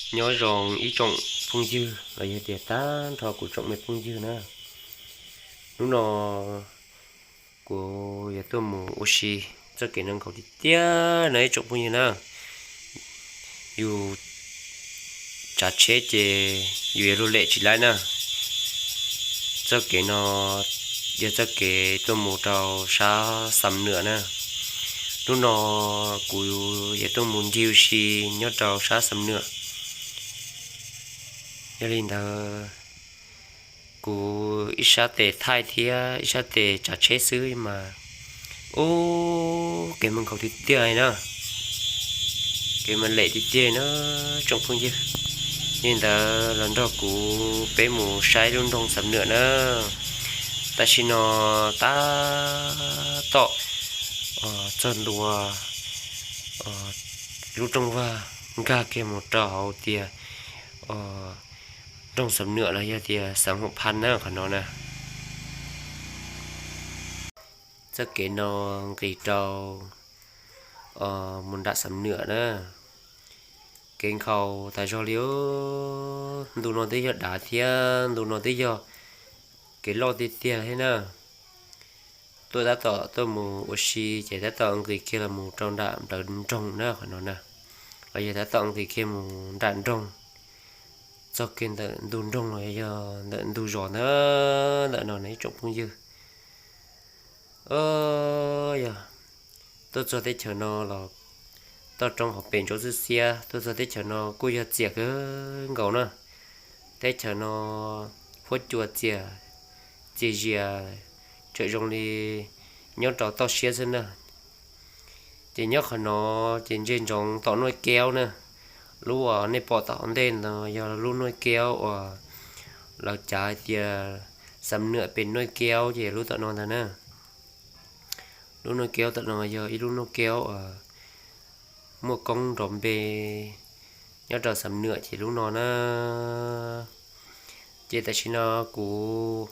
Nyob zoo ib tsoom phooj ywg los yog tias tag nrho kuv tsoom me phooj ywg na. Hnub no kuv yuav tuaj mus ua si txoj kev no nkaus tiag tiag no ib tsoom phooj ywg na. Yus tsav tsheb ces yus yuav luag lem tsis laib na. Txoj kev no yog txoj kev tuaj mus rau sab Xam Nwam na. Hnub no kuv yuav tuaj mus ncig ua si nyob rau sab Xam Nwam. Yog li ntawd, kuv ib sab tes thaij thiab ib sab tes tsav tsheb xwb mas, ub, kev mas nkaus tiag tiag na. Kev mas lem tiag tiag na tsoom phooj ywg. Yog li ntawd los nrog kuv peb mus saib lub nroog Xam Nwam na. Tam sim no tab tom txog ntua lub rooj vag nkag kiag mus rau hauv tias nroog Xam Nwam los yog tias xeev Huam Phaj na qhov no na. Txoj kev no nqis rau mus nram Xam Nwam na. Kev nkhaus tas zog li, ntu no twb yog dav thiab ntu no twb yog kev loj tiag tiag thiab na. Tuaj tab tom tuaj mus ua si ces tab tom nqis kiag los mus rau nram nplawv nroog na qhov no na, los yog tab tom nqis kiag mus nram nroog, txog kiag ntawm ntug nroog los yog ntawm ntug zos ntawm no na ib tsoom phooj ywg. Yog tuaj txog teb chaws no los toj roob hauv pes ntsuab xiab xiab, tuaj txog teb chaws no kuj yog txias kawg nkaus na. Teb chaws no huab cua txias, txias zias, tseem zoo li nyob rau toj siab xwb na. Ces nyob qhov no ces ntsia ntsoov tom Nuaj Keub na. Lub uas nej pom tom hauv ntej no yog lub Nuaj Keub uas lawv cav hais tias Xam Nwam pes Nuaj Keub ces lub tom no ntag na. Lub Nuaj Keub tom no yog ib lub Nuaj Keub uas muaj koob nrov npe nyob rau Xam Nwam ces lub no na. Ces tam sim no kuv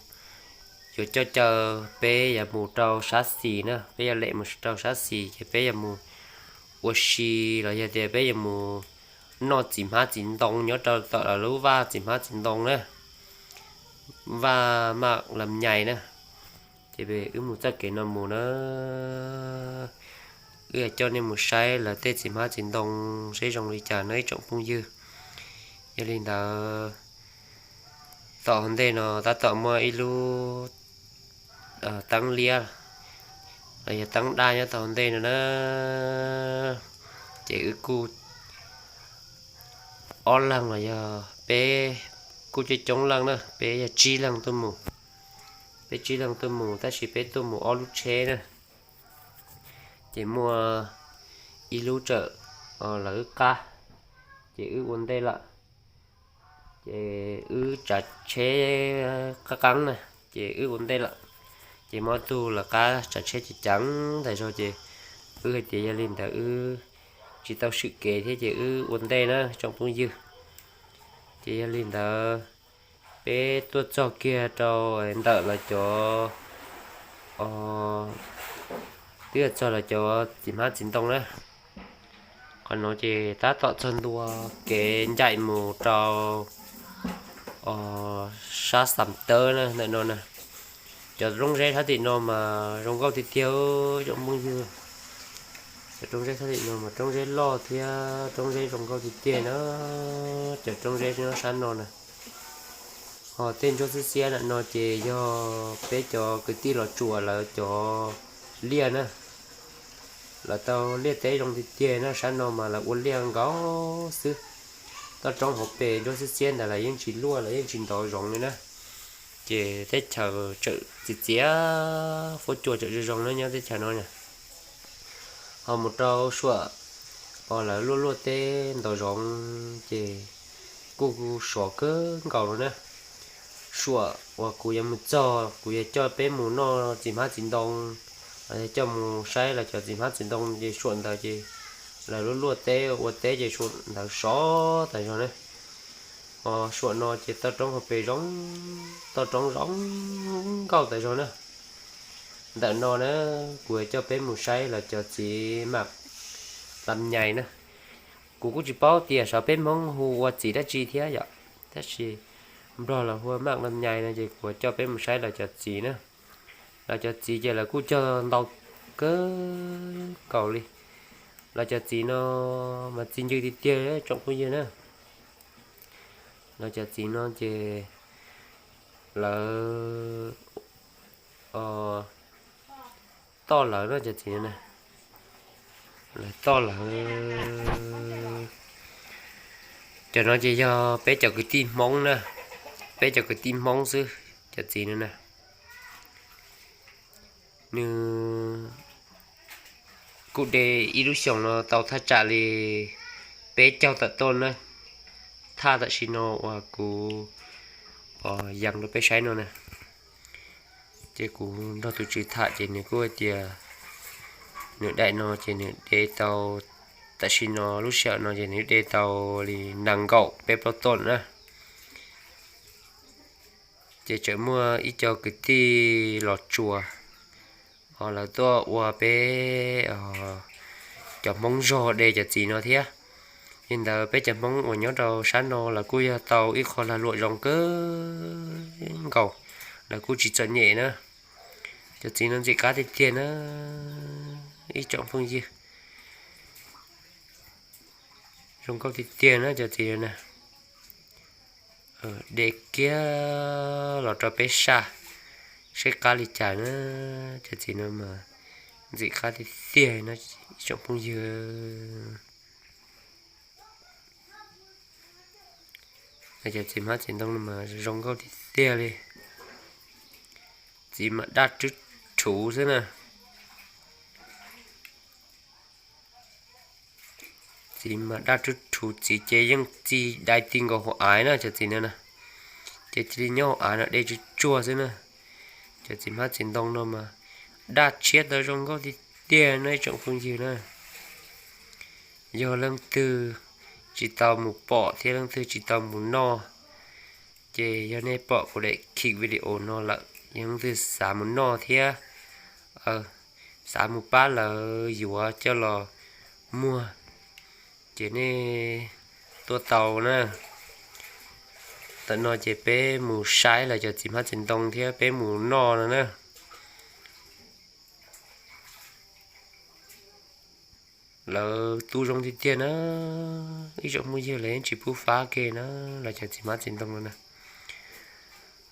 yuav coj caw peb yuav mus rau sab xis na, peb yuav lem mus rau sab xis ces peb yuav mus ua si los yog tias peb yuav mus noj txiv hmab txiv ntoo nyob rau tom lawv lub vaj txiv hmab txiv ntoo na, vaj Maj Lam Nyais na. Ces wb mus txoj kev no mus na, wb yuav coj nej mus saib lawv tej txiv hmab txiv ntoo seb zoo li cas no ib tsoom phooj ywg. Yog li ntawd, tom hauv ntej no tab tom muaj ib lub teeb liab los yog teeb daj nyob tom hauv ntej no na. Ces wb kuj ob leeg los yog peb kuj coob coob leej na, peb yog tsib leeg tuaj mus. Peb tsib leeg tuaj mus tab sis peb tuaj mus ob lub tsheb na. Ces muaj ib lub tsawm lawv wb qab, ces wb ua ntej lawm. Ces wb tsav tsheb qab qeeb na, ces wb ua ntej lawm. Ces muaj ob tug lawv qab tsav tsheb ceev ceev tas zog ces wb hais tias yog li ntawd wb tsis tau swm kev thiab ces wb ua ntej na tsoom phooj ywg. Ces yog li ntawd peb tuaj txog kiag rau ntawm lawv cov, twb yog txog lawv cov txiv hmab txiv ntoo na. Qhov no ces tab tom txog ntua kev ncaim mus rau sab Xam Tawb na ntawm no na. Cov roob zeb sab tim no mas zoo nkauj tiag tiag tsoom phooj ywg. Cov roob zeb sab tim no mas roob zeb loj thiab roob zeb zoo nkauj tiag tiag na. Cov roob zeb nyob sab no na. Ho tej ntsuab xiab xiab ntawm no ces yog peb cov kwv tij Los Tsuas lawv cov liaj na. Lawv tau liaj teb zoo tiag tiag na, sab no mas lawv ua liaj nkaus xwb. Toj roob hauv pes ntsuab xiab xiab ntawd lawv yeej tsis luaj, lawv yeej tsis ntov zoov li na. Ces teb chaws tseem txias txias, huab cua tseem zoo zoo na nyob teb chaws no na. Ho mus rau suam uas lawv luaj luaj teb ntov zoov ces kuj sov kawg nkaus li na. Suam uas kuv yuav mus txog, kuv yuav coj peb mus noj txiv hmab txiv ntoo, los yog coj mus saib lawv cov txiv hmab txiv ntoo ces suam ntawd ces lawv luaj luaj teb ua teb ces suam ntawd sov tas zog na. Ho suam no ces toj roob hauv pes zoo, toj roob zoo nkauj tas zog na. Ntawm no na, kuv yuav coj peb mus saib lawv cov txiv mam lam nyais na. Kuv kuj tsis paub tias xyov peb Hmoob hu ua txiv dab tsi thiab yom, tab sis Nplog los hu ua maj laj nyais no ces kuv coj peb mus saib lawv cov txiv na. Lawv cov txiv ces lawv kuj cog ntau kawg nkaus li. Lawv cov txiv no mas txi ncw tiag tiag tsoom phooj ywg na. Lawv cov txiv no ces lawv toj lawv no cov txiv no, lawv toj lawv. Cov no ces yog peb cov kwv tij Hmoob na, peb cov kwv tij Hmoob xwb cov txiv no na. Nws kuj de ib lub xyoos no tau thaj tsam li peb caug tawm tuaj na, thaj tam sim no uas kuv yees rau peb saib no na. Ces kuv nrog tus tswv tham ces nws kuj hais tias nws daim no ces nws de tau, tam sim no lub sij hawm no ces nws de tau li nees nkaum peb plaub tuaj na. Ces tseem muaj ib co kwv tij Los Tsuas, lawv tuaj ua peb cov Hmoob zog de cov txiv no thiab. Li ntawd peb cov Hmoob uas nyob rau sab no lawv kuj yog tau ib qho lag luam zoo kawg nkaus, lawv kuj tsis txom nyem na. Cov txiv no ntxim qab tiag tiag na ib tsoom phooj ywg. Zoo nkauj tiag tiag na cov txiv na. De kiag los rau peb saj, saib qab li cas na. Cov txiv no mas ntxim qab tiag tiag no ib tsoom phooj ywg. Cov txiv hmab txiv ntoo no mas zoo nkauj tiag tiag li. Txiv mas daj rwb rhuv xwb na. Txiv mas daj rwb rhuv, txiv ces yeej txi dai ti nkaus hauv av na cov txiv no na. Ces cia li nyob hauv av no de tsuag tsuag xwb na. Cov txiv hmab txiv ntoo no mas daj tshiab tau zoo nkauj tiag tiag no ib tsoom phooj ywg na. Yog leej twg tsis tau mus pom thiab leej twg tsis tau mus noj, ces yog nej pom kuv daim khiv video no lawm, yog leej twg xav mus noj thiab xav mus pab lawv yuav coj los muag, ces nej tuaj tau na. Tam no ces peb mus saib lawv cov txiv hmab txiv ntoo thiab peb mus noj no na. Lawv tu zoo tiag tiag na, ib tsoom phooj ywg, lawv yeej tsis pub fab kiag na, lawv cov txiv hmab txiv ntoo no na.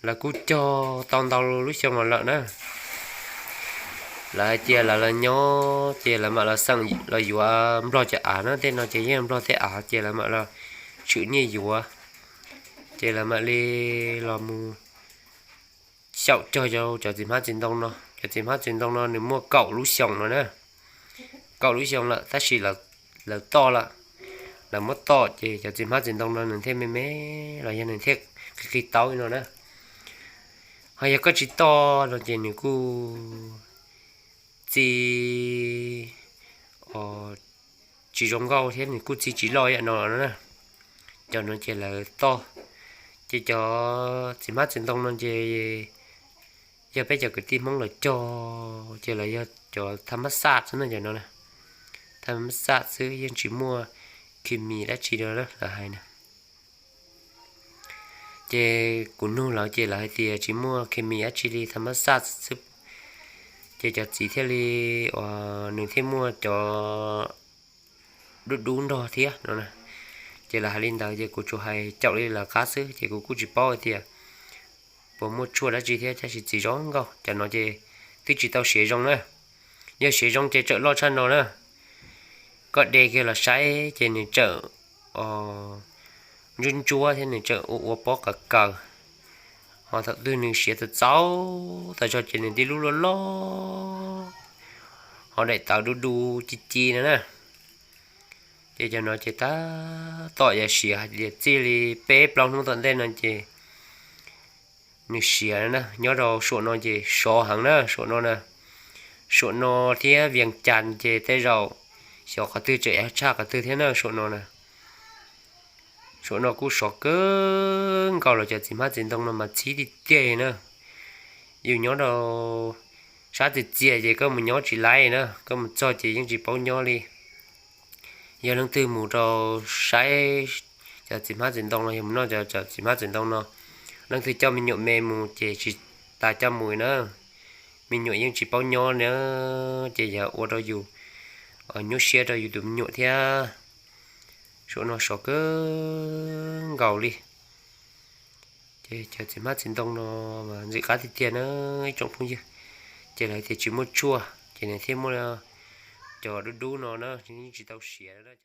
Lawv kuj cog tau ntau lub xyoo los lawm na. Lawv hais tias lawv los nyob ces lawv mam los xeem los yuav Nplog cov av na, tej no ces yeej Nplog tej av ces lawv mam los tshwm nyiaj yuav, ces lawv mam li los mus xyaum cog cov txiv hmab txiv ntoo no. Cov txiv hmab txiv ntoo no nws muaj kaum lub xyoos no na, kaum lub xyoo lawm tab sis lawv toj lawm, lawv muab toj ces cov txiv hmab txiv ntoo no nws thiaj me me los yog nws thiaj qis qis taub li no na. Ho yog koj tsis toj no ces nws kuj txi tsis zoo nkauj thiab nws kuj txi tsis loj yam no na. Cov no ces lawv toj, ces cov txiv hmab txiv ntoo no ces yog peb cov kwv tij Hmoob los cog, ces lawv yog cov tham mab xaj xwb na, cov no tham mab xaj xwb yeej tsis muaj khi mi dab tsi lawv hais na. Ces kuv nug lawv ces lawv hais tias tsis muaj khi mi dab tsi li, tham mab xaj xwb. Ces cov txiv thiaj li, uas nws thiaj muaj cov dub dub nrog thiab no. Ces lawv hais li ntawd ces kuv tsuas hais caum li lawv qab xwb ces kuv kuj tsis paub hais tias puas muaj tshuaj dab tsi thiab, tab sis txiv zoo nkauj. Cov no ces twb tsis tau siav zoo na. Yog siav zoo ces tsawm loj tshaj no na. Koj de kiag los saib ces nws tsawm ntsuab ntsuab thiab nws tsawm ua ua pob qawv kaws. Ho thaum twg nws siav txaus txaus tas zog ces nws tib lub loj loj, ho daim tawv du du ci ci no na. Ces cov no ces tab tom yuav siav hais tias txij li peb plaub hnub tom ntej no ces nws siav na. Nyob rau Suam no ces sov heev na, Suam no na. Suam no thiab Vias Cas ces tej zaum xyov qhov twg tseem tshaj qhov twg thiab na, Suam no na. Suam no kuj sov kawg nkaus los cov txiv hmab txiv ntoo no mas txhib tiag tiag li na. Yus nyob rau sab txias txias ces koj mus nyob tsis laib na, koj mus txog ces yeej tsis paub nyob li. Yog leej twg mus rau saib cov txiv hmab txiv ntoo no, yog mus noj cov txiv hmab txiv ntoo no, leej twg coj me nyuam me mus ces tsis tas coj mus na. Me nyuam yeej tsis paub nyob na, ces yog ua rau yus nyuaj siab rau yus tus me nyuam thiab. Saum no sov kawg nkaus li. Ces cov txiv hmab txiv ntoo no mas ntxim qab tiag tiag na ib tsoom phooj ywg. Ces lawv tias tsis muaj tshuaj ces nws thiaj muaj cov dub dub no na, yeej tsis tau siav na.